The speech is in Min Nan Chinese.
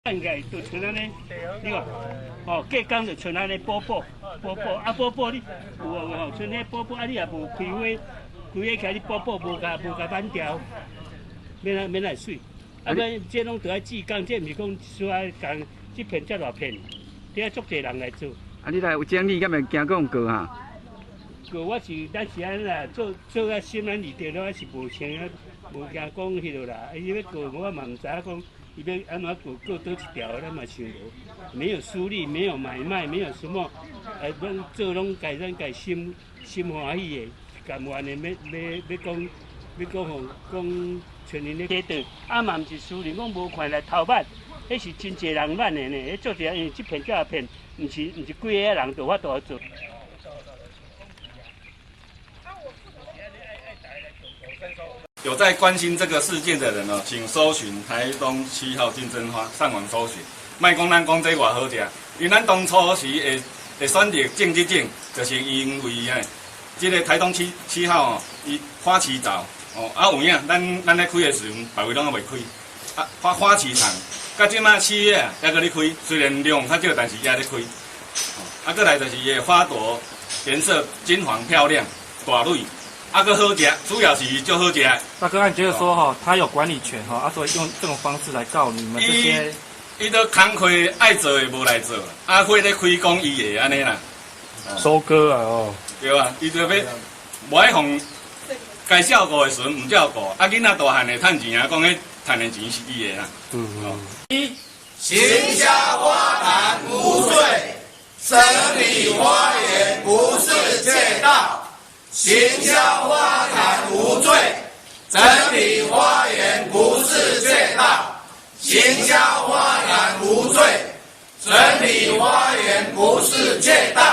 應該就像按呢，你看，哦，隔工就像按呢補補補補，啊補補你有啊有吼，像彼補補啊，你也無開花，開花起來你補補無共無共挽掉，免來免來媠。啊，欲這攏著愛志工，這毋是講小可工，這片遮大片，得愛足濟人來做。啊，你來有整理，敢會驚閣予告哈？告我是咱是按呢啦，做做啊心安理得了，是無穿啊，無驚講彼落啦。伊欲告我嘛毋知影講。伊欲按怎告告佗一條，咱嘛想無。沒有私利，沒有買賣，沒有什麼，攏做攏家咱家心心歡喜的，甘願的，欲欲欲講欲講吼，講像𪜶咧假的，啊嘛毋是私人，講無權來偷挽，彼是真濟人挽的呢。彼做者因為這片這片，毋是幾个人就有法度做。有在關心這個事件的人哦，請搜尋台東七號金針花，上網搜尋。莫講咱講這偌好食，因為咱當初時會會選擇種這種，就是因為嘿，這個台東七號哦，伊花期早哦，啊有影，咱咧開的時陣，別位攏猶未開，啊花花期長，到這馬7月猶閣咧開，雖然量較少，但是也咧開。啊，閣來就是伊的花朵顏色金黃漂亮，大蕊。啊，閣好食，主要是足好食。大哥，你覺得說哈，他有管理權哈，啊，所以用這種方式來告你們這些？伊都工課愛做的無來做，啊，花咧開講伊的按呢啦。收割啊哦。對啊，伊就欲無愛予該照顧的時陣毋照顧，啊，囡仔大漢會趁錢啊，講彼趁的錢是伊的啦。一，行銷花壇無罪，整理花園不是竊盜。行銷花壇無罪，整理花園不是竊盜。行銷花壇無罪，整理花園不是竊盜。